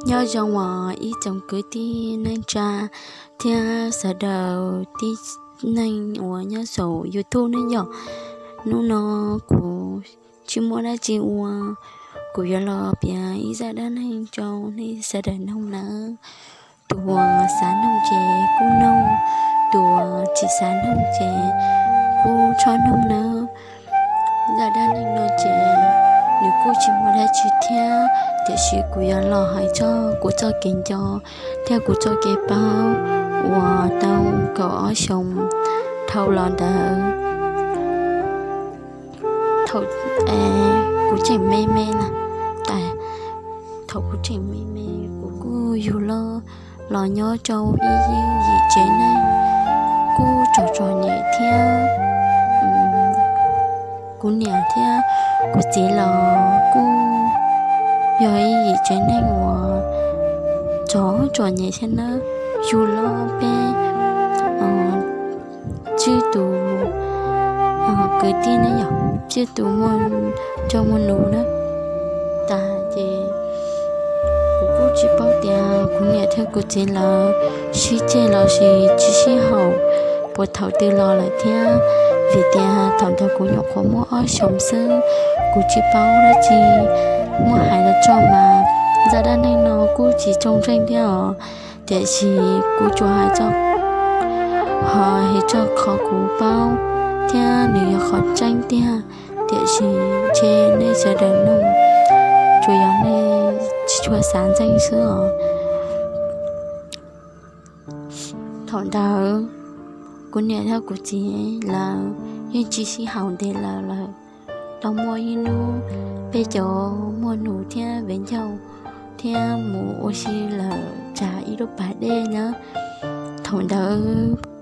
Nyob zoo os ib tsoom kwv tij neej tsa thiab sawv daws tib neeg uas nyob saum YouTube ne yom. Hnub no kuv tsis muaj dab tsi ua, kuv yuav los piav ib zaj dab neeg rau nej sawv daws mloog nawb. Tus uas xav mloog ces kuj mloog, tus uas tsis xav mloog ces kuj txhob mloog nawb. Zaj dab neeg no ces nws kuj tsis muaj dab tsi thiab, tiam sis kuv yuav los hais txog kuv txoj kev nco thiab kuv txoj kev paub uas tau kaum ob xyoos dhau los ntawd. Thaum kuv tseem me me na, thaum kuv tseem me me kuv kuj yug loj los nyob rau ib yim tsev neeg, kuj txom txom nyem thiab. Kuv niam thiab kuv txiv los kuj yog ib yim tsev neeg uas txom txom nyem thiab nawb. Yug loj peb tsib tus kwv tij ne yom, tsib tus muaj nraug muaj nus na. Tas ces kuv kuj tsis paub tias kuv niam thiab kuv txiv lawv sib ceg los sis tsis sib haum puas thaum twg los lawm thiab, vim tias thaum ntawd kuv nyuam qhuav muaj ob xyoos xwb, kuv tsis paub dab tsi. Muab hais los tso mas zaj dab neeg no kuj tsis txoog zeej thiab os, tiam sis kuv tsuas hais txog, hais txog qhov kuv paub thiab nws yog qhov tseeb tiag, tiam sis ntshe nej sawv daws mloog tsuas yog nej tsis tshua xav ntseeg xwb os. Thaum ntawd kuv niam thiab kuv txiv lawv yeej tsis sib haum ntev lawm lawm. Tau muaj ib hnub peb cov muaj nus thiab viv ncaus thiab mus ua si lawm tsam ib lub pas dej na. Thaum ntawd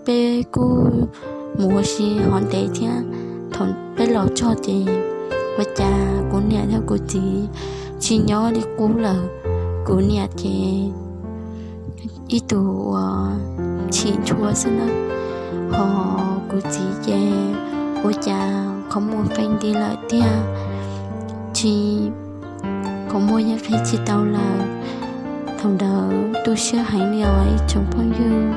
peb kuj mus ua si hov ntev thiab, thaum peb los txog ces ua cas kuv niam thiab kuv txiv tsis nyob li qub lawm. Kuv niam ces ib tug uas chim ntshua xwb na, ho kuv txiv ces ua cas qhov muag qe nti lawm tiag, tsis, qhov muag yeej qhib tsis tau lawm. Thaum ntawd tu siab heev li os ib tsoom phooj ywg,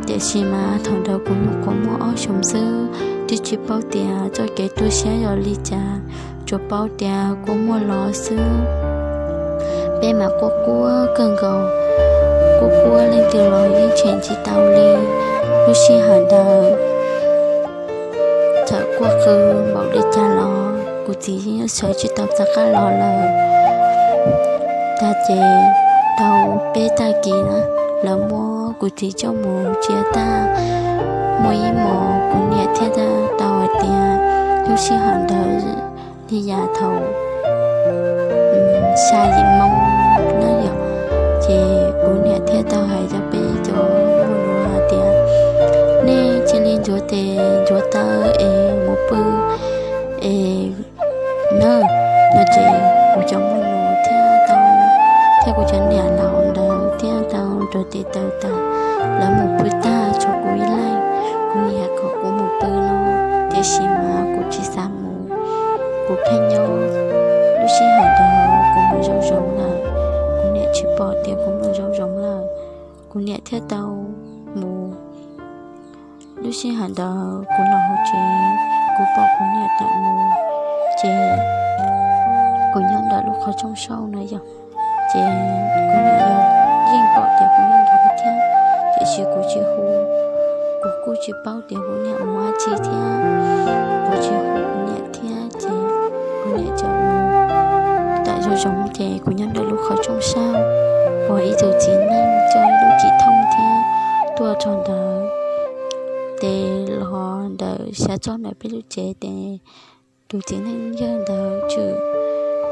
tiam sis mas thaum ntawd kuv nyuam qhuav muaj ob xyoos xwb, twb tsis paub tias txoj kev tu siab yog li cas, tsuas paub tias kua muag los xwb. Peb mas quaj quaj kawg nkaus, quaj quaj leej twg los yeej tshem tsis tau li. Lub sij hawm ntawd txawm quaj qw npaum li cas los kuv txiv yeej sawv tsis tau rov qab los lawm. Tag ces tau peb tag kis na, lawv muab kuv txiv coj mus tsev tag, muaj ib hmos kuv niam thiaj tau hais tias lub sij hawm ntawd li yam thaum xya yim moo na yom, ces kuv niam thiaj tau hais rau peb cov muaj nus hais tias, nej cia li ntxuav tes ntxuav taw es mus pw es na. No ces kuv cov muaj nus thiab tau, thiab kuv cov niam laus ntawd thiaj tau ntxuav tes taw tas, lawv mus pw tag tshuav kuv ib leeg. Kuv niam kom kuv mus pw no, tiam sis mas kuv tsis xav mus, kuv pheej nyob. Lub sij hawm ntawd kuv mus zoo zoo lawm, kuv niam tsis pom tias kuv mus zoo zoo lawm, kuv niam thiaj tau mus. Lub sij hawm ntawd kuv los hauv tsev, kuv pom kuv niam tawm mus, ces kuv nyob ntawm lub qhov rooj saum na yom, ces kuv niam yeej pom tias kuv nyob ntawd thiab, tiam sis kuv tsis hu, kuv kuj tsis paub tias kuv niam mus dab tsi thiab, kuv tsis hu kuv niam thiab ces kuv niam tawm zoo zoo ces kuv nyob ntawm lub qhov rooj saum, uas ib tug txiv neej coj ib lub cim thooj thiab tuaj txog ntawd, ces los ntawm xya txoj ntawm peb lub tsev ces tus txiv neej yawg ntawd txawm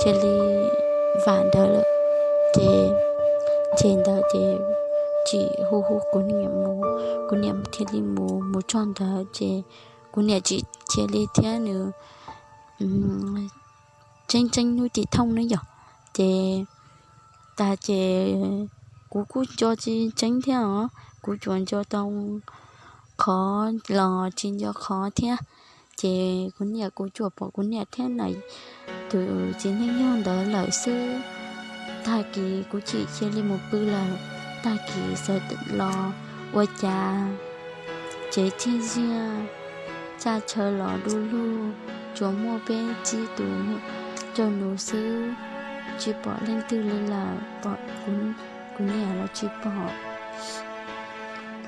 cia li vam ntawd lawm, ces nce ntawd ces txawm hu hu kuv niam mus, kuv niam thiaj li mus, mus txog ntawd ces kuv niam tsis cia li thiab nws tseeb tseeb lub cim thooj ne yom, ces tas ces kuv kuj nco tsis tseeb thiab os, kuv tsuas nco tau qhov los tsis nco qhov thiab, ces kuv niam, kuv tsuas pom kuv niam thiab na, tus txiv neej yawg ntawd lawm xwb. Tag kis kuv tsim cia li mus pw lawm. Tag kis sawv los ua cas tsev txiag ziaj, txaj chaw los du lug, tsuas muaj peb txib tus rau nus xwb, tsis pom leej twg li lawm, pom kuv niam los tsis pom.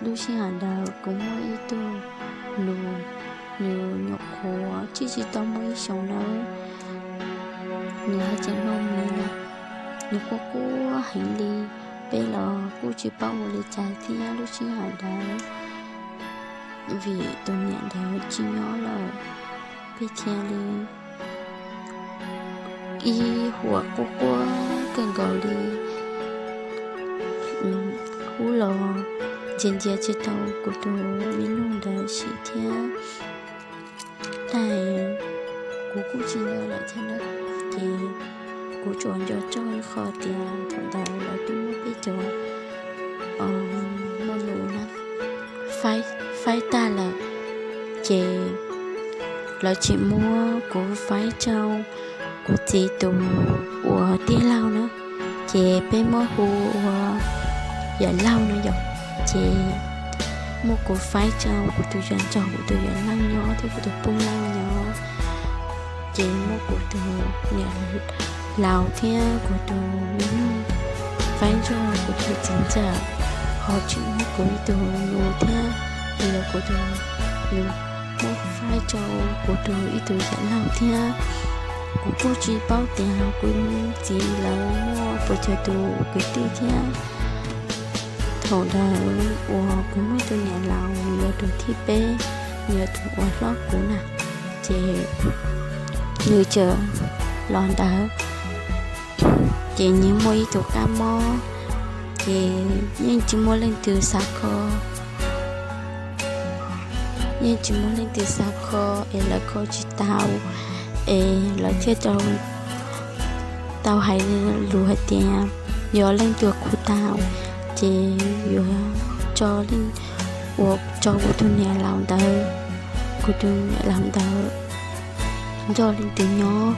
Lub sij hawm ntawd kuv muaj ib tug nus, nws nyuam qhuav tsis tsis tau muaj ib xyoos nawb, nws haj tseem noj mis na, nws quaj quaj heev li. Peb los kuj tsis paub ua li cas thiab lub sij hawm ntawd, vim tus niam ntawd tsis nyob lawm, peb thiaj li ib huam quaj quaj kawg nkaus li. Ub los ntxias ntxias tsis tau kuv tus me nyuam ntawd sim thiab. Tais kuv kuj tsis nco lawm thiab na, ces kuv tsuas nco txog ib qho tias thaum ntawd lawv twb muab peb cov mos nus na faib tag lawm, ces lawv tseem muab kuv faib rau kuv txiv tus uas tij laug na, ces peb muab hu ua yawm laug no yom, ces muab kuv faib rau kuv tus yawm, nrog kuv tus yawm laug nyob thiab kuv tus phooj ywg nyob, ces muab kuv tus niam laus thiab kuv tus me nyuam faib rau kuv tus txiv ntxawm, ho tseem muab kuv ib tug nus thiab, ces yog kuv tus nus muab faib rau kuv tus ib tug yawm laug thiab. Kuv kuj tsis paub tias kuv txiv lawv muaj puas tsawg tus kwv tij thiab. Thaum ntawd uas kuv muaj tus niam laus, nws yog tus thib peb, nws yog tus uas hlob kuv na, ces nws tseem los ntawd, ces nws muaj ib tug kab mob, ces yeej tsis muaj leej twg xav kho, yeej tsis muaj leej twg xav kho, es lawv kho tsis tau, es lawv thiaj tau hais lus hais tias yog leej twg kho tau, ces yuav tso ua rau kuv tus niam laus ntawd, kuv tus niam laus ntawd nrog leej twg nyob.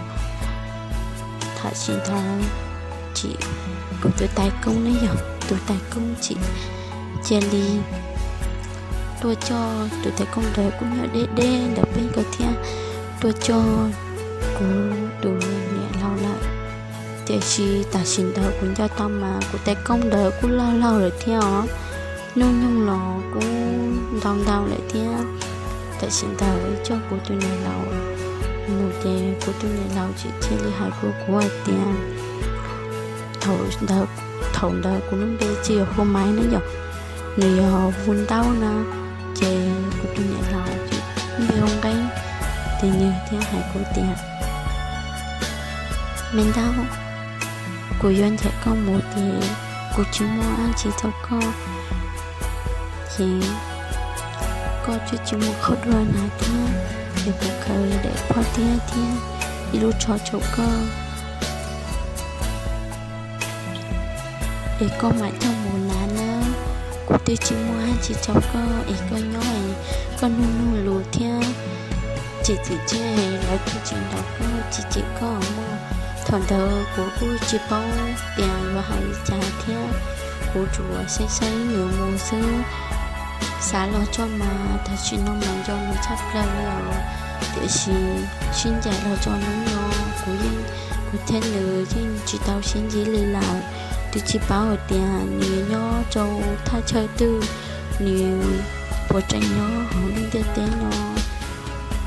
Thaum ntawd tsim, kuv tus tais koob ne yog tus tais koob tsim cia li tuaj coj, tus tais koob ntawd kuj nyob deb deb ntawm peb ko thiab, tuaj coj kuv tus niam laus lawm. Tiam sis tam sim ntawd kuv nco tau mas kuv tais koob ntawd kuj laug laug lawm thiab os, hnub nyoog los kuj ntau ntau lawm thiab. Tam sim ntawd coj kuv tus niam laus mus ces kuv tus niam laus tseem cia li hais kuv, kuv hais tias thaum ntawd, thaum ntawd kuv lub npe tsis yog hu Maiv na yom, nws yog hu Ntaub na, ces kuv tus niam laus tseem lub npe hu Nqeeb, ces nws thiaj hais kuv tias, Me Ntaub, kuv yuav ncaim koj mus ces kuv tsis muaj dab tsi rau koj, ces koj twb tsis muaj qhov dua na thiab, es kuv khaws daim phoj tiab thiab ib lub tsho rau koj, es koj mam coj mus hnav nawb. Kuv twb tsis muaj dab tsi rau koj, es koj nyob es koj nug nug lus thiab, tsis txim txiaj lawv kuj tsis ntaus koj tsis cem koj mog. Thaum ntawd kuv kuj tsis paub tias yuav hais li cas thiab, kuv tsuas saib saib nws mus xwb, xav los txog mas tam sim no mas nco nws tshaj plaws li os. Tiam sis sib ncaim los txog hnub no, kuv yeej, kuv thiab nws yeej tsis tau sib ntsib li lawm. Twb tsis paub hais tias nws nyob rau thaj chaw twg, nws puas tseem nyob hauv lub ntiaj teb no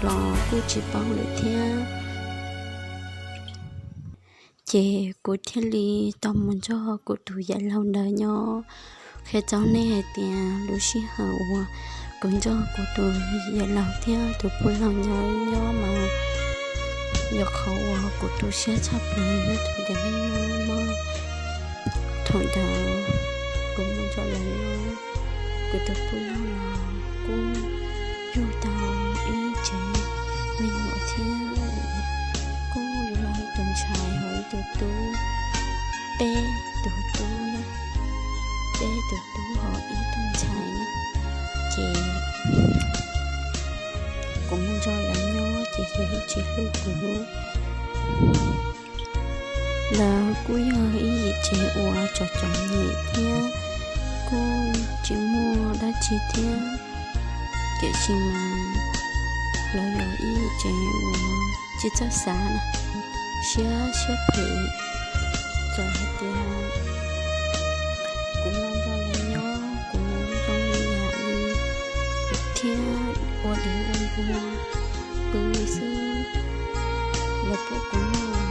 los kuj tsis paub lawm thiab. Ces kuv thiaj li tau mus nrog kuv tus yawm laus ntawd nyob. Qhia rau nej hais tias lub sij hawm uas kuv nrog kuv tus yawm laus thiab tus phooj ywg nyob mas yog qhov uas kuv tu siab tshaj plaws nyob rau ntawm nej no mog. Thaum ntawd kuv mus nrog lawv nyob, kuv tus phooj ywg los kuj yug tau ib tsev me nyuam thiab, kuj yug los ib tug ntxhais ho ib tug tub, peb tus tub na, peb tus tub ho ib tug ntxhais na. Ces kuv mus nrog lawv nyob ces lawv yeej tsis hlub kuv. Lawv kuj yog ib yim tsev uas txom txom nyem thiab kuj tsis muaj dab tsi thiab, tiam sis mas lawv yog ib yim tsev uas tsis txawj xav na, siab siab phem. Txawm hais tias kuv los nrog lawv nyob, kuv zoo li yam li thiab ua dev ua npua pw xwb, lawv pub kuv noj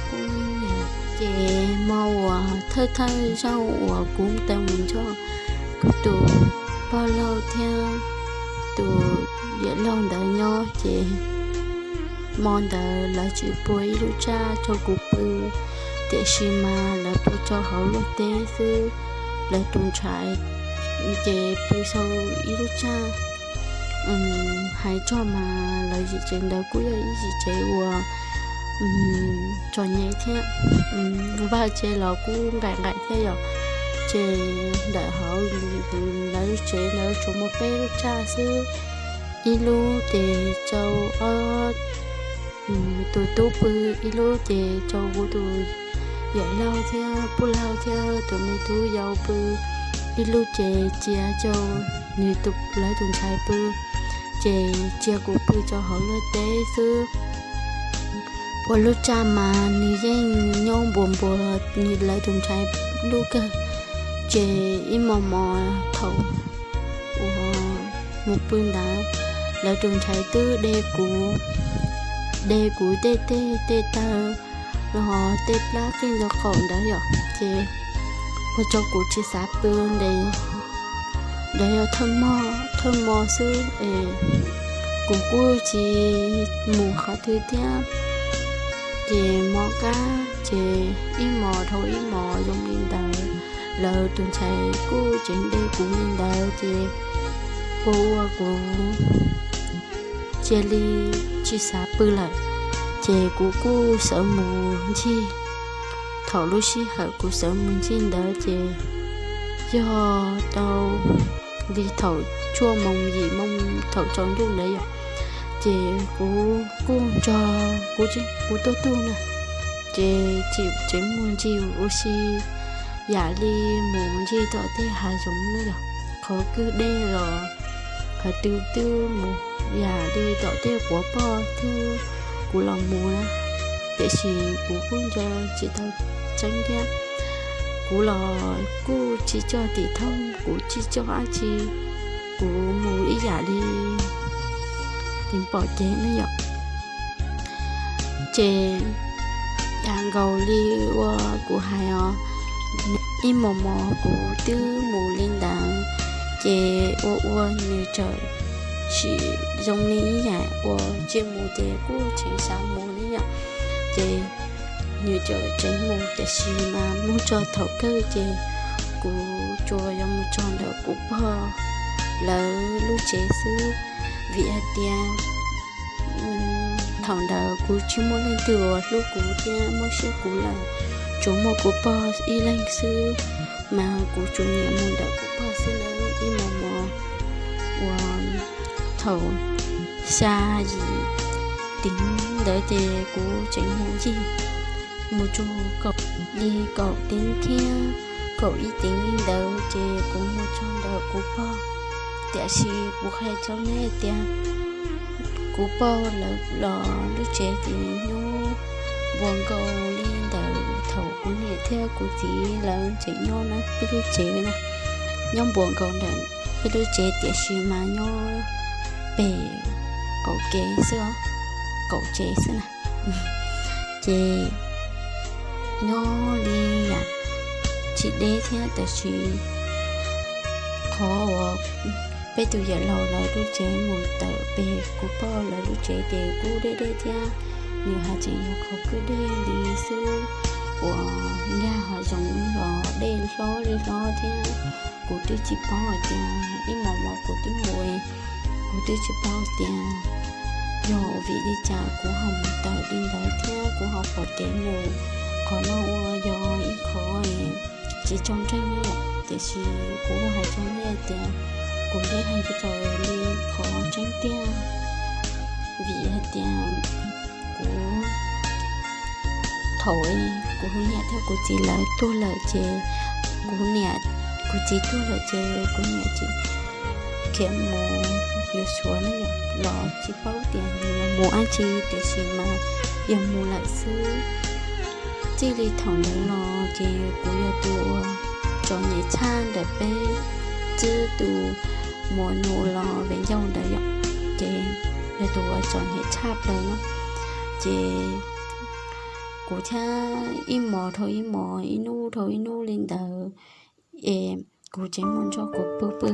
kuj nyam. Ces hmo uas thawj thawj zaug uas kuv tau mus nrog kuv tus pog laug thiab tus yawm laug ntawd nyob ces hmo ntawd lawv tsis pua ib lub txaj rau kuv pw, tiam sis mas lawv pua rau hauv luaj teb xwb. Lawv tus ntxhais ces pw saum ib lub txaj. Hais txog mas lawv yim tsev ntawd kuj yog ib yim tsev uas txom nyem thiab, vaj tse los kuj nqaim nqaim thiab yom. Ces ntawm hauv lawv tsev ntawd tsuas muaj peb lub txaj xwb, ib lub ces rau ob tus tub pw, ib lub ces rau kuv tus yawm laug thiab pog laug thiab tus me tub yau pw, ib lub ces cia rau nws tus, lawv tus ntxhais pw, ces cia kuv pw rau hauv luaj teb xwb. Ua lub txaj mas nws yeej nyob npuas npuas nws lawv tus ntxhais lub kawg. Ces ib hmos hmos thaum uas mus pw ntawd, lawv tus ntxhais twb de kuv, de kuv tej teg tej taw los tej plab tej ntawd qaum ntawd yom, ces ua rau kuv tsis xav pw ntev, ntawd yog thawj hmo xwb es kuv kuj tsis mus qhov twg thiab. Ces hmo qab ces ib hmos dhau ib hmos zoo li ntawd, lawv tus ntxhais kuj tseem de kuv li ntawd ces ua ua kuv cia li tsis xav pw lawm, ces kuv kuj sawv mus ncig. Thaum lub sij hawm kuv sawv mus ncig ntawd ces yog tau li thaum cuaj moos yim moos thaum tsaus ntuj ntawd yom, ces kuv kuj nrog kuv tuaj tug na, ces tseem mus ncig ua si yam li mus ncig tom tej hav zoov na yom, qhov kwj deg los qhov twg twb mus, yam li tom tej quav poj twb kuv los mus na, tiam sis kuv kuj nco tsis tau tseeb thiab. Kuv los kuj tsis coj tim thooj, kuv tsis coj dab tsi, kuv mus ib yam li tis pom kev ne yom. Ces yam nkaus li uas kuv hais os, ib hmos hmos kuv twb mus li ntawd, ces ua ua nws txawm sim zoo li ib yam uas tsis mus ces kuj tseem xav mus li yom. Ces nws txawm tseem mus, tiam sis mas mus txog thaum kawg ces kuv tsuas yuav mus txog ntawm kuv pog lawv lub tsev xwb, vim hais tias thaum ntawd kuv tsis muaj leej twg uas hlub kuv thiab muab siab kuv lawm, tsuas muaj kuv pog ib leeg xwb, mas kuv tsuas nyiam mus ntawm kuv pog xwb na. Ib hmos hmos uas thaum xya yim teev ntawd ces kuv tseem mus ncig, mus txog kaum, li kaum teev thiab kaum ib teev li ntawd ces kuv mus txog ntawm kuv pog. Tiam sis kuv hais rau nej tias kuv pog lawv los lub tsev ces nyob npuas nkaus li ntawm thaum kuv niam thiab kuv txiv lawv tseem nyob na, peb lub tsev na, nyob npuas nkaus ntawm peb lub tsev tiam sis mas nyob pem qaum kev xwb, kaum tsev xwb na. Ces nyob li yam tsis deb thiab, tiam sis qhov uas peb tus yawm laus lawv lub tsev mus tawm pem kuv pog lawv lub tsev ces kuj deb deb thiab, nws haj tseem yog qhov kwj deg li xwb, uas nkag hav zoov los dej hlob li hlob thiab. Kuv twb tsis paub hais tias ib hmos hmos kuv twb mus, kuv twb tsis paub tias yog vim li cas kuv ho mus tawm li ntawd thiab kuv ho pom kev mus. Qhov no ua yog ib qho tsis tseeb li, tiam sis kuv hais rau nej tias kuv yeej hais rau li qhov tseeb tiag, vim hais tias kuv Thaum kuv niam thiab kuv txiv lawv tuag lawm ces kuv niam, kuv txiv tuag lawm ces kuv niam tseem khiav mus yuav Suav na yom, los tsis paub tias nws yuav mus dab tsi, tiam sis mas yog mus lawm xwb. Txij li thaum ntawd los ces kuv yog tus uas txom nyem tshaj ntawm peb txwb tus muam nus los Viv Ncaus ntawd yom, ces yog tus uas txom nyem tshaj plaws no. Ces kuv thiab ib hmos dhau ib hmos, ib hnub dhau ib hnub li ntawd, es kuv tseem mus nrog kuv pw pw.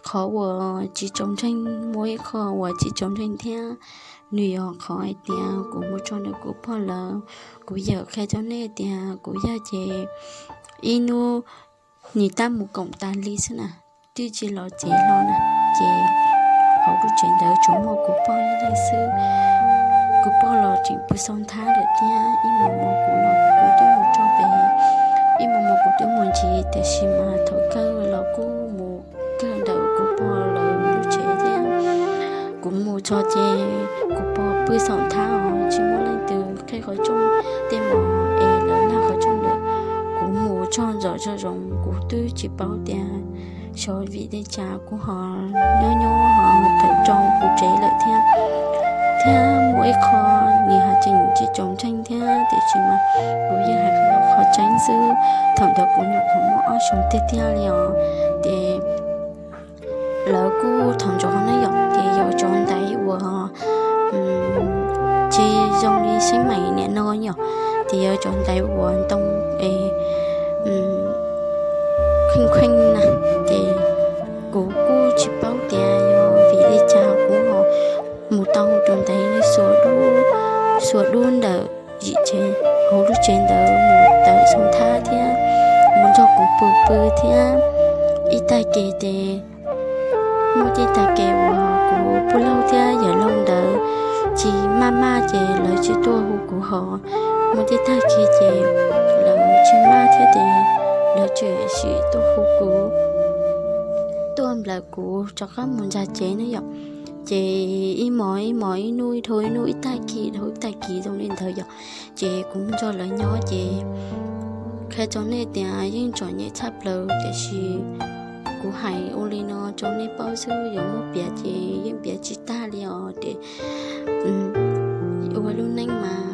Qhov uas tsis txaus ntseeg, muaj ib qho uas tsis txaus ntseeg thiab, nws yog qhov hais tias kuv mus txog ntawm kuv pog lawv. Kuv yawm qhia rau nej tias kuv yawg ces ib hnub nim tab mus koom tas li xwb na, twb tsis los tsev hlo na. Ces hauv lub tsev ntawd tsuas muaj kuv pog ib leeg xwb. Kuv pog los tseem pw xau nthab lawm thiab, ib hmos hmos kuv los kuv twb mus txog pem, ib hmos hmos kuv twb mus ntxiv, tiam sis mas thaum kawg los kuj mus kawg ntawm kuv pog lawv lub tsev thiab. Kuv mus txog ces kuv pog pw xau nthab os, tsis muaj leej twg qhib qhov rooj, tej hmos es lawv laj qhov rooj lawm. Kuv mus txog ntxov zog zoov kuv twb tsis paub tias xyov vim li cas kuv ho nyob nyob ho tawm rau kuv tsev lawm thiab. Thiab muaj ib qho nws ho tseem tsis txaus ntseeg thiab, tiam sis mas kuv yeej hais qhov tseeb xwb. Thaum ntawd kuv nyuam qhuav muaj ob xyoos tiag tiag li os. Ces lawv kuj thaum ntxov na yom, ces yog cov ntaiv uas tsis zoo li xeeb meem niam no yom, ces yog cov ntaiv uas ntoo es kheej kheej na. Ces kuv kuj tsis paub tias yog vim li cas kuv ho mus tau tus ntaiv xuas dub, xuas dub ntawm yim tsev, hauv lub tsev ntawd mus tawm xau nthab thiab mus nrog kuv pw pw thiab. Ib tag kis ces muaj tej tag kis uas kuv pog laug thiab yawm laug ntawd tsis maj maj ces lawv tsis tuaj hu kuv hos. Muaj tej tag kis ces lawv tsis maj thiab ces lawv tseem sim tuaj hu kuv, tuaj nplawm kuv rov qab mus ntsa cev na yom. Ces ib hmos ib hmos, ib hnub dhau ib hnub, ib tag kis dhau ib tag kis zoo li ntawd yom. Ces kuv mus nrog lawv nyob ces qhia rau nej tias yeej txom nyem tshaj plaws, tiam sis kuv hais ua li no rau nej paub xwb, yog muab piav ces yeej piav tsis tag li os. Ces ua lub neej mas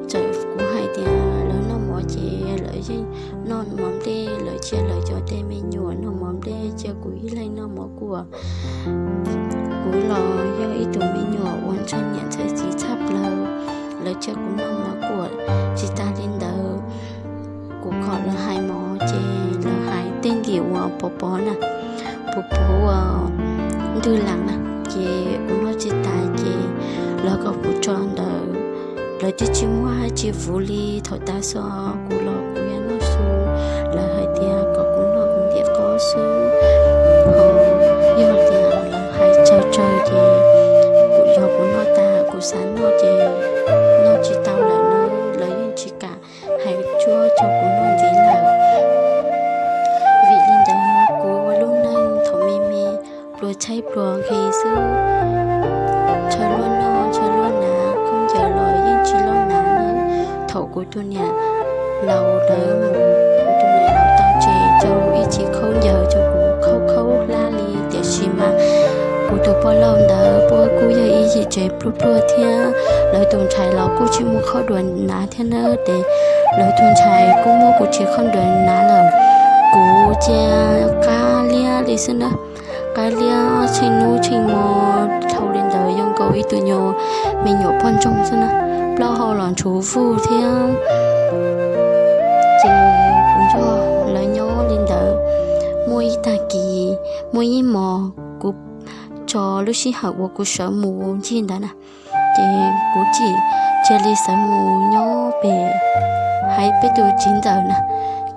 txawm kuv hais tias lawv noj mov ces lawv yeej noj mov nplej, lawv cia lawv cov tej me nyuam noj mov nplej, cia kuv ib leeg noj mov kuam. Kuv los yog ib tug me nyuam uas ntshai niam ntshai txiv tshaj plaws, lawv cia kuv noj mov kuam. Tsis tas li ntawd, kuv kom lawv hais mov ces lawv hais tej ntim uas pov pov na, puv puv uas ntwg las na, ces kuv noj tsis tas ces lawv kom kuv tso ntawd. Lawv twb tsis muaj dab tsi fuv li, thaum tav su kuv los kuv yuav noj su, lawv hais tias kom kuv noj kuv ntim qaub xwb. Ho yog tias lawv hais tsawg tsawg ces kuv, yog kuv noj tas kuv xav noj ces noj tsis tau lawm na, lawv yeej tsis kam hais tsuab rau kuv noj ntxiv lawm. Vim li ntawd kuv ua lub neej thaum me me pluas tshaib pluas nqhis xwb, ntshaw luaj noj ntshaw luaj hnav, khaub ncaws los yeej tsis loj hnav na. Thaum kuv tus niam laus lawv mus, kuv tus niam laus tau tseg rau ib txiv khaub ncaws rau kuv khaub khaub hlab li, tiam sis mas kuv tus pog laug ntawd puab kuj yog ib yim tsev pluag pluag thiab, lawv tus ntxhais los kuj tsis muaj khaub ncaws hnav thiab na, ces lawv tus ntxhais kuj muab kuv txiv khaub ncaws hnav lawm. Kuv cia qab liab li xwb na, qab liab tsheej hnub tsheej hmo dhau li ntawd, zoo nkaus ib tug nyuag me nyuam poj ntxoog xwb na, plaub hau los ntshuv vuj thiab. Ces kuv nrog lawv nyob li ntawd muaj ib tag kis, muaj ib hmos kuv tso lub sij hawm uas kuv sawv mus ncig ntawd na, ces kuv txawm cia li sawv mus nyob pem, hais peb tus txiv ntxawm na,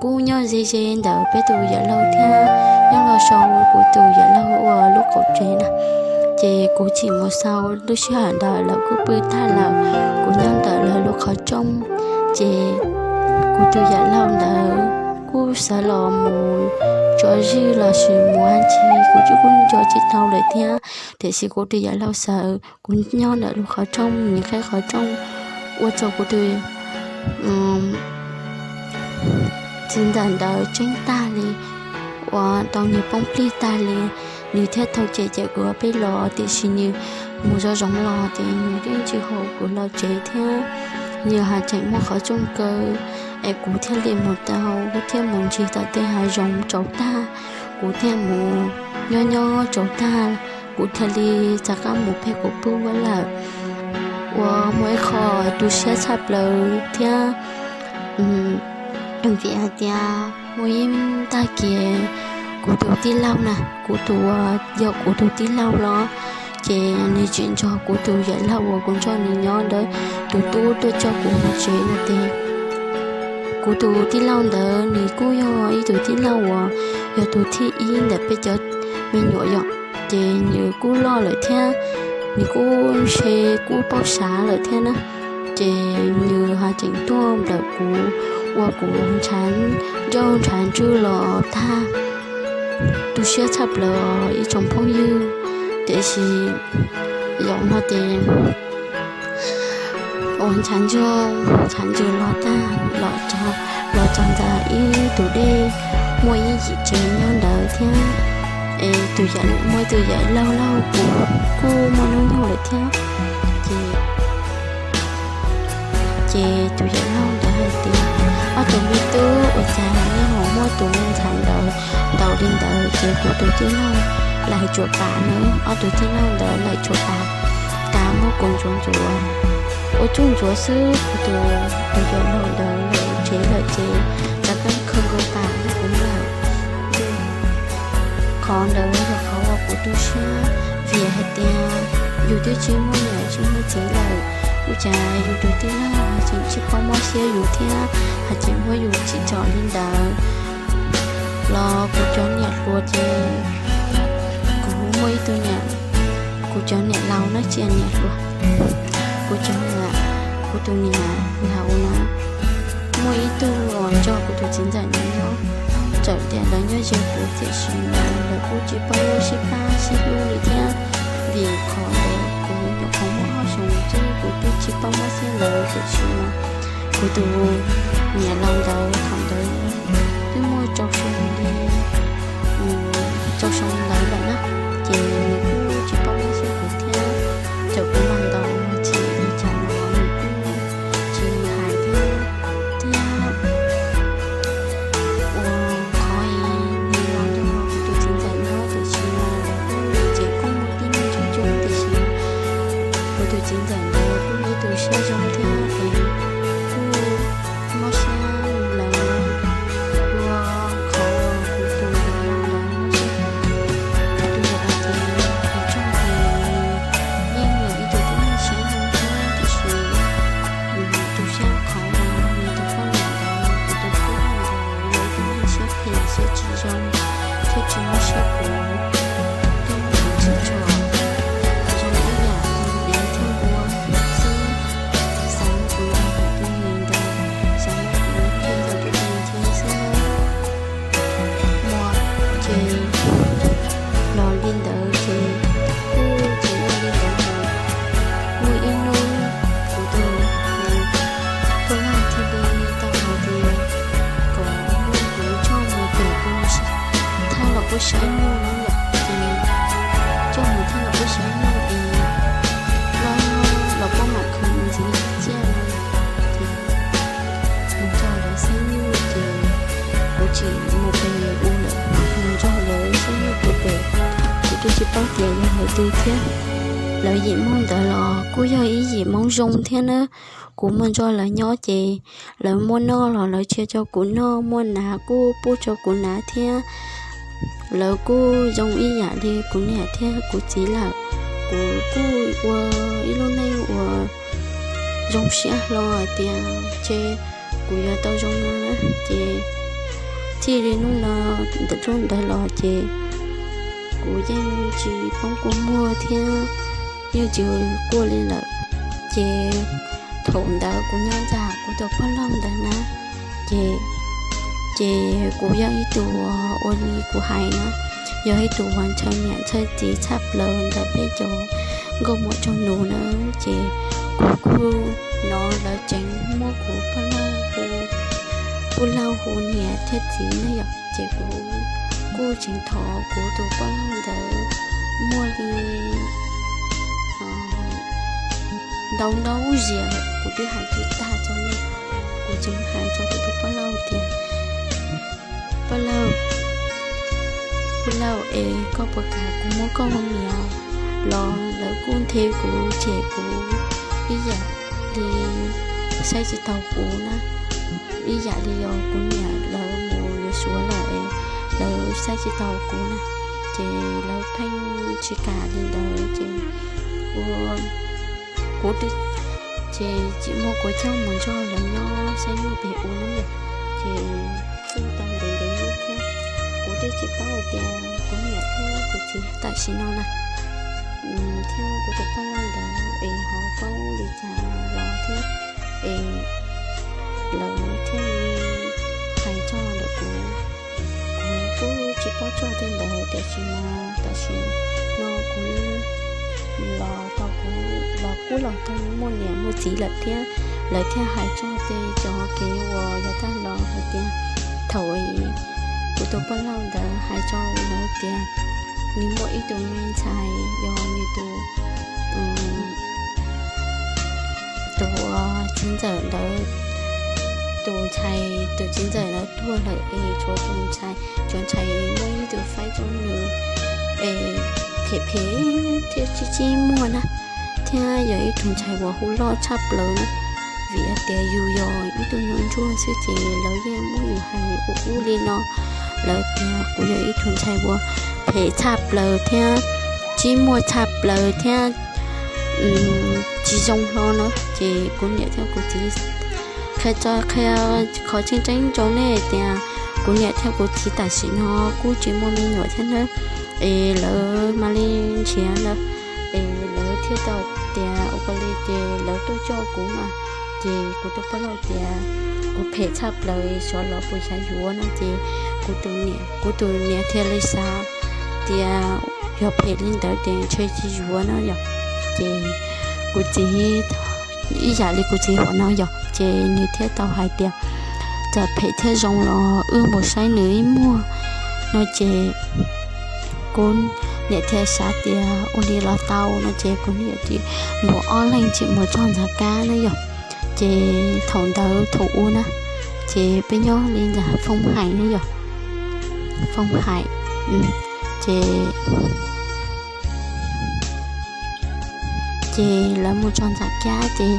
kuj nyob ze ze ntawm peb tus yawm laug thiab, nyob los sau kuv tus yawm laug ua lub qaum tsev na. Ces kuv txawm mus xaus, lub sij hawm ntawd lawv kuj pw tag lawm, kuv nyob ntawm lawv lub qhov rooj. Ces kuv tus yawm laug ntawd kuj sawv los mus tso zwj los sis mus dab tsi kuv twb kuj nco tsis tau lawm thiab, tiam sis kuv tus yawm laug sawv, kuv nyob ntawm lub qhov rooj, nws qhib qhov rooj ua rau kuv tus txiv ntxawm ntawd tseeb tag li, uas tau nws poob plig tag li. Nws thiaj tau cem cem kuv peb los, tiam sis nws mus zov zoov los ces nws yeej tsis haum kuv los tsev thiab. Nws hais tseem muaj qhov rooj kaw es kuv thiaj li mus tau, kuv thiaj mus ntsig tom tej hav zoov tsaus tag, kuv thiaj mus nyob nyob tsaus tag, kuv thiaj li rov qab mus pem kuv pug lawm. Uas muaj ib qho tu siab tshaj plaws thiab, vim hais tias muaj ib tag kis kuv tus tij laug na, kuv tus, yog kuv tus tij laug los, ces nws tseem nrog kuv tus yawm laug uas kuv nrog nws nyob ntawd tus tub tuaj coj kuv mus tsev no ces kuv tus tij laug ntawd nws kuj yog ib tug tij laug uas yog tus thib ib ntawm peb cov me nyuam yom, ces nws kuj loj lawm thiab, nws kuj ntshe kuj paub sav lawm thiab na. Ces nws ho tseem tuaj nplawm kuv, ua kuv ntshav ncauj ntshav ntswg los tag, tu siab tshaj plaws ib tsoom phooj ywg. Tiam sis zaum no ces ua ntshav ncauj ntshav ntswg los tag, los txog ntawm ib tus dej, muaj ib yim tsev nyob ntawd thiab. Es tus yawm, muaj tus yawm laug laug kuj muaj hnub nyoog lawm thiab. Ces, ces tus yawm laug ntawd hais tias, ob tug me tub, ua cas nej ho muab tus me ntxhais ntawd ntaus li ntawd? Ces kuv tus tij laug Lais Tsuas Pas na, ob tug tij laug ntawd Lais Tsuas Pas, tas muab kuv ntxuav ntxuav, ua tsuj ntxuav xwb. Kuv tus, tus yawm laug ntawd lawm tsev lawm ces rov qab khaws nkaus pas rau kuv lawm. Qhov ntawd yog qhov uas kuv tu siab, vim hais tias yus twb tsis muaj niam tsis muaj txiv lawm, ua cas yus tus tij laug ho tseem tsis paub mob siab yus thiab ho tseem muab yus tsim txom li ntawd. Los kuv cov niam hluas ces kuv muaj ib tug niam, kuv cov niam laus na, tsis yog niam hluas, kuv cov niam, kuv tus niam laus na, muaj ib tug uas nrog kuv tus txiv ntxawm ntawd nyob, txawm tias lawv nyob ze kuv tiam sis mas lawv kuj tsis paub sib pab sib hlub li thiab. Vim qhov ntawd kuv nyuam qhuav muaj ob xyoos xwb, kuv twb tsis paub mob siab lawv tiam sis mas kuv tus niam laus ntawd thaum ntawd twb muaj rau xyoo li, rau xyoo ntawd lawm na, ces nws kuj tsis paub mob siab kuv thiab. Txawm kuv los ntaus los tsis li cas los nws kuj tsis hais thiab. Thiab ua qhov nws los nrog kuv tus txiv ntxawm nyob tiam sis mas lawv kuj tsev kuj muaj tib neeg coob coob tiam sis kuv tus txiv ntxawm ntawd kuj yog ib tug siab zoo thiab ces kuj mob siab lawv ua qhov kuv tus yawm laus ntawd mob siab. Kuv tus yawm laus ces nws tseem yeej yog ib tug tib neeg siab zoo thiab tiam sis nws tu siab qhov uas nws tus poj niam ntawd, kuv tus tub ntawd yog ib tug neeg siab phem siab tsis zoo thiab tsis mob siab kuv, thiab muab kuv tsim txom zoo ib yam li dev thiab npua xwb. Xav muab kuv nrog tus tub ntawd, xav muab kuv nrog tus tub ntawd xwb. Muaj ces los li ntawd ces kuj tsis muaj li ntawd ces muaj ib hnub kuv tus tub ntawd thiaj li tau hais tias kom muab kuv coj mus pem kuv thaj los kuj saib nyuj no yom, ces coj mus thaj los kuj saib nyuj es los, los kuj mam khwv ntxiv ciaj no. Ces mus nrog lawv saib nyuj ces kuv tsis mus pem u lawm, mus nrog lawv saib nyuj kuv pem. Kuv twb tsis paub tias yog hais twg thiab. Lawv yim Hmoob ntawd los kuj yog ib yim Hmoob zoo thiab na. Kuv mus nrog lawv nyob ces lawv muaj noj los lawv tsia rau kuv noj, muaj hnav kuj pub rau kuv hnav thiab. Lawv kuj zoo ib yam li kuv niam thiab kuv txiv lawm. Kuv kuj ua ib lub neej uas zoo siab hlo hais tias ces kuv yuav tau zoo no na. Ces txij li hnub no ntawm hnub ntawd los ces kuv yeej tsis poob kua muag thiab yeej tsis quaj li lawm. Ces thaum ntawd kuv nyob ntawm kuv tus pog laug ntawd na, ces, ces kuv yog ib tug uas ua li kuv hais na, yog ib tug uas ntshaw niam ntshaw txiv tshaj plaws ntawm peb cov nkauj muam tsaug nus na, ces kuv kuj hnov lawv tseem muab kuv poj laug hu, poj laug hu niam thiab txiv na yom, ces kuv kuj tseem thov kuv tus poj laug ntawd muaj li ntau ntau zaus lawm kuv twb hais tsis tag rau nej. Kuv tseem hais rau kuv tus poj laug tias, poj laug, poj laug es koj puas kam kuv muab koj hu niam los? Lawv kuj nthe kuv ces kuv ib yam li saib tsis taus kuv na, ib yam li yog kuv niam lawv mus yuav Suav lawm es lawv saib tsis taus kuv na, ces lawv pheej tsis kam li ntawd ces ua kuv ces tsis muaj kuv coj mus nrog lawv nyob saib nyob pem ub na yom. Ces kuj tau ntev ntev lub thiab kuv twb tsis paub hais tias kuv niam thiab kuv txiv tam sim no na thiab kuv tus poj laug ntawd es ho paub li cas los thiab es lawv thiaj li hais txog ntawm kuv. Kuv kuj tsis paub txog tej ntawd tiam sis mas tam sim no kuv los tau, kuv los kuj los tau muaj niam muaj txiv lawm thiab lawv thiaj hais txog tej cov kev uas yav tag los hais tias thaum kuv tus poj laug ntawd hais rau lawv tias nws muaj ib tug me ntxhais yog nws tus tus txiv ntxawm ntawd, tus ntxhais tus txiv ntxawm ntawd tuag lawm es tshuav tus ntxhais, tus ntxhais muaj ib tug faib rau nws es phem phem thiab tsis txaj muag na, thiab yog ib tug ntxhais uas hu loj tshaj plaws na, vim hais tias yus yog ib tug nyuag ntsuag xwb ces lawv yeej muab yus hais ub ub li no. Lawv tias kuv yog ib tug ntxhais uas phem tshaj plaws thiab tsis muaj tshaj plaws thiab tsis zoo hlo na. Ces kuv niam thiab kuv txiv qhia, qhov tseeb tseeb rau nej tias kuv niam thiab kuv txiv tam sim no kuj tsis muaj me nyuam thiab na, es lawv mam li nrhiav ntawd, es lawv thiaj tau tias ua li ces lawv tuaj coj kuv mas, ces kuv tus poj laug tias kuv phem tshaj plaws xyov lawv puas xav yuav no ces kuv tus niam, kuv tus niam thiaj li xav tias yog phem li ntawd ces ntshe tsis yuav no yom. Ces kuv txiv ib yam li kuv txiv hais no yom, ces nws thiaj tau hais tias txawm phem thiab zoo los wb mus saib nws ib muag no ces kuv niam thiaj xav tias ua li los tau no ces kuv niam thiaj mus ob leeg tsis mus txog ntxhais kab na yom. Ces thaum ntawd thaum ub na, ces peb nyob li ntawm Foob Hais na yom, Foob Hais, ces ces lawv mus txog ntxhais kab ces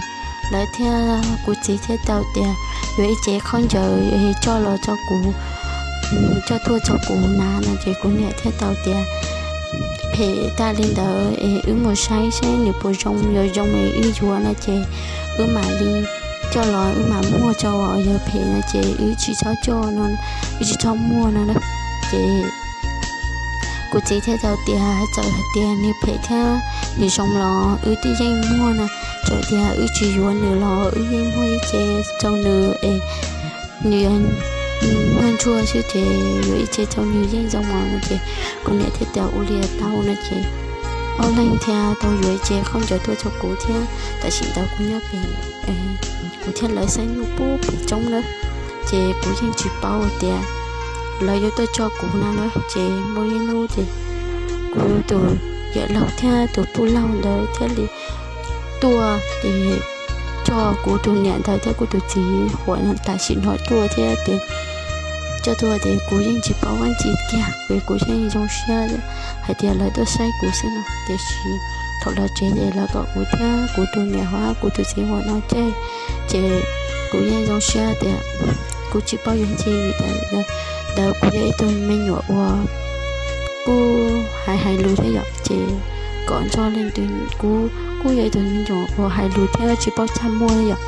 lawv thiaj, kuv txiv thiaj tau tias yuav ib cev khaub ncaws coj los rau kuv, coj tuaj rau kuv na no ces kuv niam thiaj tau tias phem tag li ntawd es wb mus saib saib nws puas zoo, yog zoo es wb yuav no ces wb mam li coj los wb mam muag rau, yog phem no ces wb tsis txhob coj no, wb tsis txhob muag no na. Ces kuv txiv thiaj tau tias txawm hais tias nws phem thiab nws zoo los wb twb yeej muag no, txawm tias wb tsis yuav nws los wb yeej muag ib ce rau nws es nws yog nyuag ntsuag xwb ces yuav ib ce rau nws yeej zoo mos no ces kuv niam thiaj tias ua li tau no ces ob leeg thiaj tau yuav ib ce khaub ncaws tuaj rau kuv thiab tam sim ntawd kuv nyob pem, kuv thiab lawv xab nyuj pub pem roob lawm, ces kuv yeej tsis paub tias lawv yuav tuaj coj kuv na na. Ces muaj ib hnub ces kuv tus yawm laug thiab tus poj laug ntawd thiaj li tuaj ces coj kuv tus niam ntawd thiab kuv tus txiv huam tam sim no tuaj thiab ces coj tuaj ces kuv yeej tsis paub dab tsi kiag, kuv yeej zoo siab hais tias lawv tuaj saib kuv xwb no. Tiam sis thaum los tsev ces lawv kom kuv thiab kuv tus niam hov kuv tus txiv huam no caij, ces kuv yeej zoo siab tias kuv tsis paub yuav ncig vim ntawd kuv yog ib tug me nyuam uas kuj hais hais lus thiab yom, ces kom nrog leej twg, kuv kuj yog ib tug me nyuam uas hais lus thiab tsis paub txaj muag yom,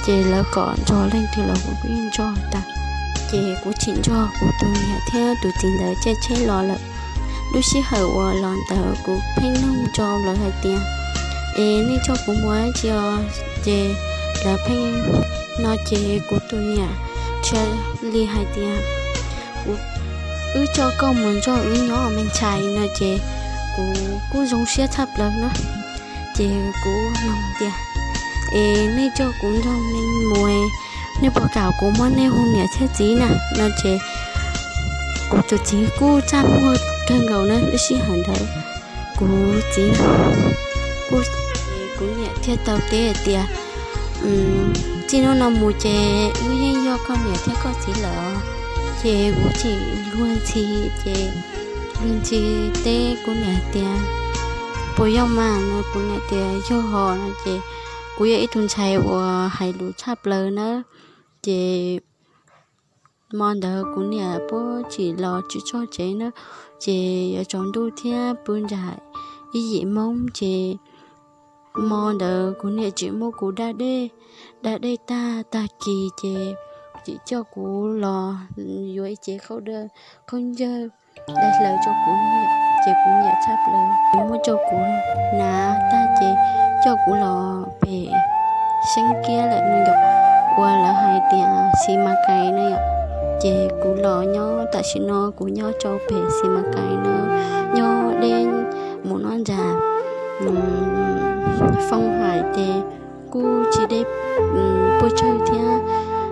ces lawv kom nrog leej twg los kuv yeej nrog tas. Ces kuv tsim nrog kuv tus niam thiab tus txiv ntawd caij tsheb los lawm. Lub sij hawm uas los ntawd kuv pheej nug rau lawv hais tias es nej coj kuv mus dab tsi os? Ces lawv pheej no ces kuv tus niam thiaj li hais tias wb coj koj mus nrog wb nyob me ntxhais no ces kuv kuj zoo siab tshaj plaws na. Ces kuv nug tias, es nej coj kuv nrog nej mus, nej puas kam kuv muab nej hu niam thiab txiv na no ces kuv tus txiv kuj txaj muag kawg nkaus na, lub sij hawm ntawd kuv txiv kuj, kuv niam thiaj tau teb hais tias, txij hnub no mus ces wb yeej yog koj niam thiab koj txiv lawm. Ces kuv tseem luag ntxhi, ces luag ntxhi teb kuv niam hais tias, puas yog mas no, kuv niam tias yog hos no ces kuv yog ib tug ntxhais uas hais lus tshaj plaws nawb. Ces hmo ntawd kuv niam puab tsim los tsis txog tsev na, ces yuav tsaus ntuj thiab pw nram ib yim Hmoob ces hmo ntawd kuv niam tseem muab kuv da dej, da dej tag tag kis ces tseem coj kuv los yuav ib cev qhaub ncaws, qhaub ncaws da hlaws rau kuv, ces kuv nyiam tshaj plaws. Muab rau kuv hnav tag ces coj kuv los pem Xeeb Kiab lawm no yom, uas lawv hais tias Xis Mas Kais no yom. Ces kuv los nyob tam sim no kuv nyob rau pem Xis Mas Kais no, nyob deb mus nyob nram Foob Hais ces kuj tsis deb puas tsawg thiab.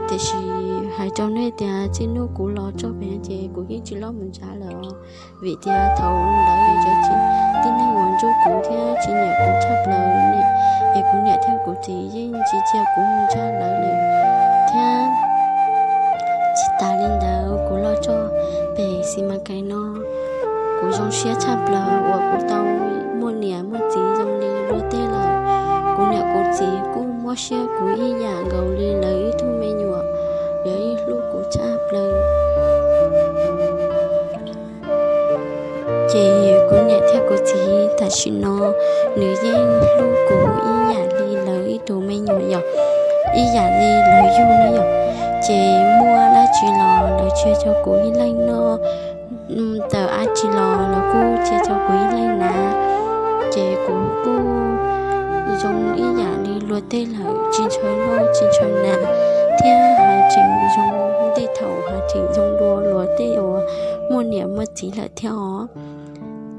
Tiam sis hais rau nej tias txij hnub kuv los txog pem ces kuv yeej tsis loj mus ntshav lawm os, vim tias thaum ntawd yog cov tib neeg uas ntsuj kuv thiab tsis nyiam kuv tshaj plaws ne, es kuv niam thiab kuv txiv yeej tsis cia kuv mus ntshav lawv li thiab. Tsis tas li ntawd kuv los txog pem Xis Mas Kais no, kuv zoo siab tshaj plaws uas kuv tau muaj niam muaj txiv zoo li luag tej lawm. Kuv niam kuv txiv kuj mob siab kuv ib yam nkaus li lawv ib tug me nyuam, lawv yeej hlub kuv tshaj plaws. Ces kuv niam thiab kuv txiv tam sim no nws yeej hlub kuv ib yam li lawv ib tug me nyuam yom, ib yam li lawv yug na yom. Ces muaj dab tsi los lawv tsis tso kuv ib leeg noj, tawm dab tsi los lawv kuj tsis tso kuv ib leeg hnav. Ces kuv kuj zoo ib yam li luag tej lawm, tsis ntshaw noj tsis ntshaw hnav, thiab haj tseem zoo, tej thaum haj tseem zoo dua luag tej uas muaj niam muaj txiv lawm thiab os.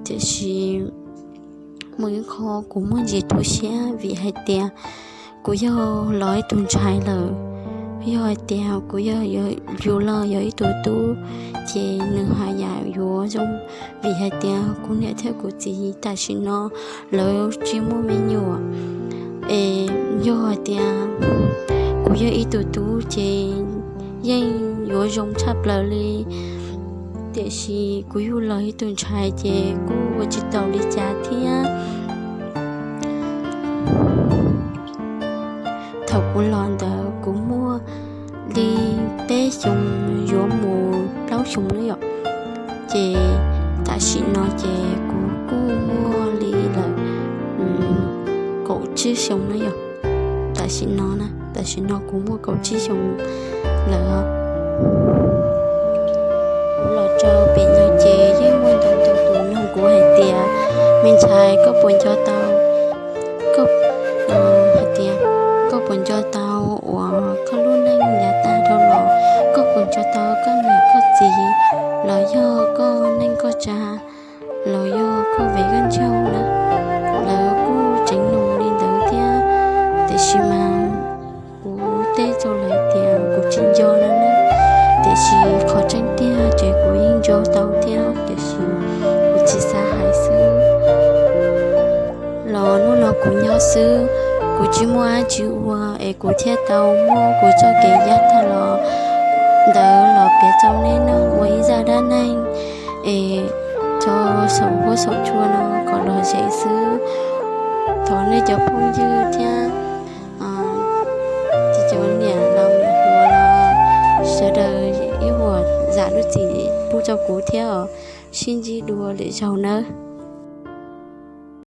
Tiam sis muaj ib qho kuv muaj ntsis tu siab vim hais tias kuv yog los ib tug ntxhais lawm. Yog hais tias kuv yog, yus los yog ib tug tub, ces nws haj yam yuav zoo, vim hais tias kuv niam thiab kuv txiv tam sim no lawv tsis muaj me nyuam. Es yog hais tias kuv yog ib tug tub ces yeej yuav zoo tshaj plaws li. Tiam sis kuv yug los ib tug ntxhais ces kuj ua tsis tau li cas thiab. Thaum kuv los ntawd kuv muaj li peb xyoos yuav mus plaub xyoos na yom. Ces tam sim no ces kuv kuj muaj li lawm kaum tsib xyoos na yom. Tam sim no, tam sim no kuv muaj kaum tsib xyoos lawm. Los rau pem no ces yeej muaj ntau tus nug kuv hais tias, me ntxhais, koj puas nco tau, koj, hais tias, koj puas nco tau uas koj lub neej yav tag dhau los, koj puas nco tau koj niam koj txiv, los yog koj neej koj tsa, los yog koj viv koj ncaug na? Lawv kuj tseem nug li ntawd thiab, tiam sis mas kuv teb rau lawv tias kuv tsis nco no na. Tiam sis qhov tseeb tiag ces kuv yeej nco tau thiab, tiam sis kuv tsis xav hais xwb. Los hnub no kuv nyob xwb, kuv tsis muaj dab tsi ua es kuv thiaj tau muab kuv txoj kev yav tag los ntawd los piav rau nej mloog ua ib zaj dab neeg es tso saum huab saum cua no kom lom zem xwb. Thov nej cov phooj ywg thiab cov niam laus niam hluas los sawv daws ib vuam zam lub txim pub rau kuv thiab os. Sib ntsib dua lwm zaug nawb.